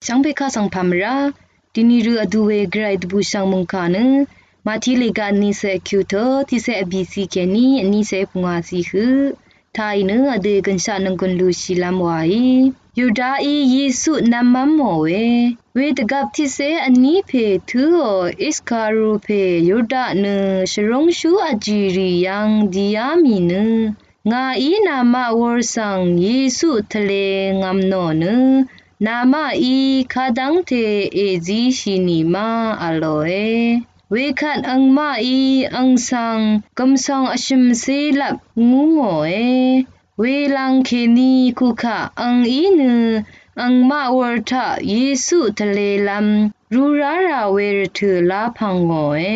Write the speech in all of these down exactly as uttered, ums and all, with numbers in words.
Shvngbe kaq svng pàmvrá, dini rø vdu we gvray dvbùshv̀ng mòngkà nø, Màti lèga vní cé kyuto, tiqcé vbìci kèní vní cé pungwàci høq taq í nø vdø gønshaq nvnggùn lushìlv́m wàí. Yudaqí Yesu nvmmv́m mò we, wedvgvp tiqcé vní pè tǿò Iskaru pè Yudaq nø shvrúngshú vjìrì yv́ng dìá mì nø, ngàí namaq wur svng Yesu tvle ngvm nò nø, namaqí kadv́ngte èzíshì nì ma v̄lòe. Wekvt angmaqí ang svng gv̀msòng vshø̀mcé lap ngú ngòe. Welvng kèní kukaq angí nø angmaq wur taq Yesu tvlelv́m rurá rà we rvtø̀ lá pv̀ng ngòe.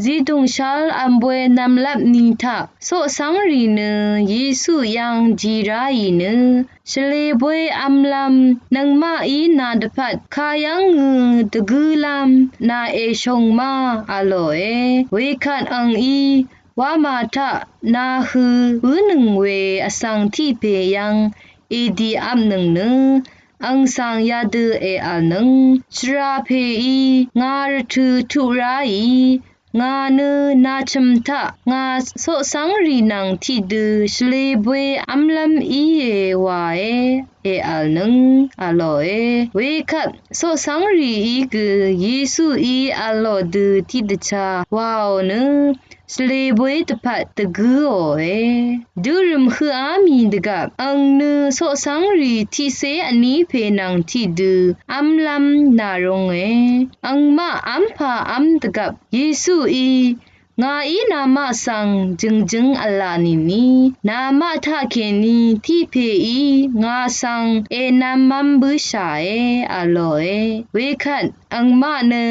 Zidùng shál v̀mbwe nvmlap ni taq coqcv́ngrì nø Yesu yv́ng ji ráì nø, shvlebwe v́mlv́m nøngmaqí nà dvpvt kayv́ngø dvgǿlv́m nà èshòng ma v̄lòe. Wekvt angí wamà taq nà hø bǿnøng we vsvng tiq pè yv́ng èdì apnøng nø, ang svng yadø èv̀lnøng. Shvrà pèí ngà rvtø̀ tuq ráì, ngà nø nà chø̀m taq ngà coqcv́ngrì nvng tiqdø shvlebwe v́mlv́m íe wae, èv̀lnøng v̄lòe. Wekvt coqcv́ngrìí gø Yesuí v̄lò dø tiqdvchá waò nø, shvlebwe dvpvt dvgǿòe. Dørø̀m høqá mì dvgvp ang nø coqcv́ngrì tiqcé vní pè nvng tiqdø v́mlv́m nà rúnge. Angmaq v́mpà v́m dvgvp Yesuí, ngàí namaq svng jø̀ngjǿng v̄la nìni, namaq taqkèní tiq pèí ngà svng ènvmmv́m bǿshàe v̄lòe. Wekvt angmaq nø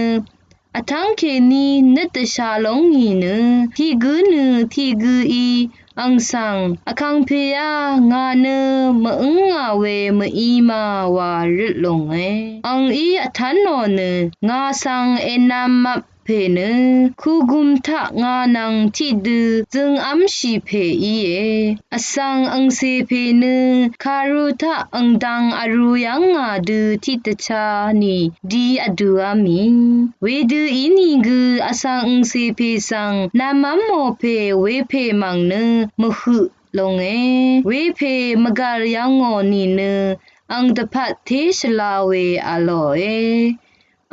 vtv́ng kèní nøt dvsha lóngì nø, tiq gǿ nø tiq gǿí ang svng vkang pèá ngà nø mv-ǿngà we mv-í ma wa røt lónge. Angí vtv́nò nø ngà svng ènvmmvp pè nø kugum taq ngà nvng tiqdø zøngv́mshì pè íe. Vsvng angcè pè nø kàru taq angdvng vrū yv́ngà dø tiqdvchá nì di vdø̀á mì. Wedø ínìgø vsvng angcè pè svng nvmmv́m mò pè wepè mv̀ng nø mvhøq lónge. Wepè mvgv̀l yv́ngò nìnø ang dvpvt té shvla we v̄lòe.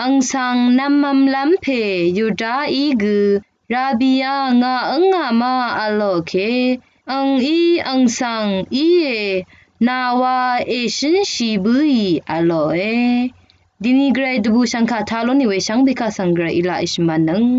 Ang svng nvmmvmlv́m pè Yudaí gø, Rabiá, ngà ǿngà ma v̄lòke, angí ang svng íe, nàwa èshǿnshì bǿì v̄lòe. Dini gvray dvbùshv̀ngkà taq lónì we shvngbe kaq svng gvray í laq èshvmvnøng.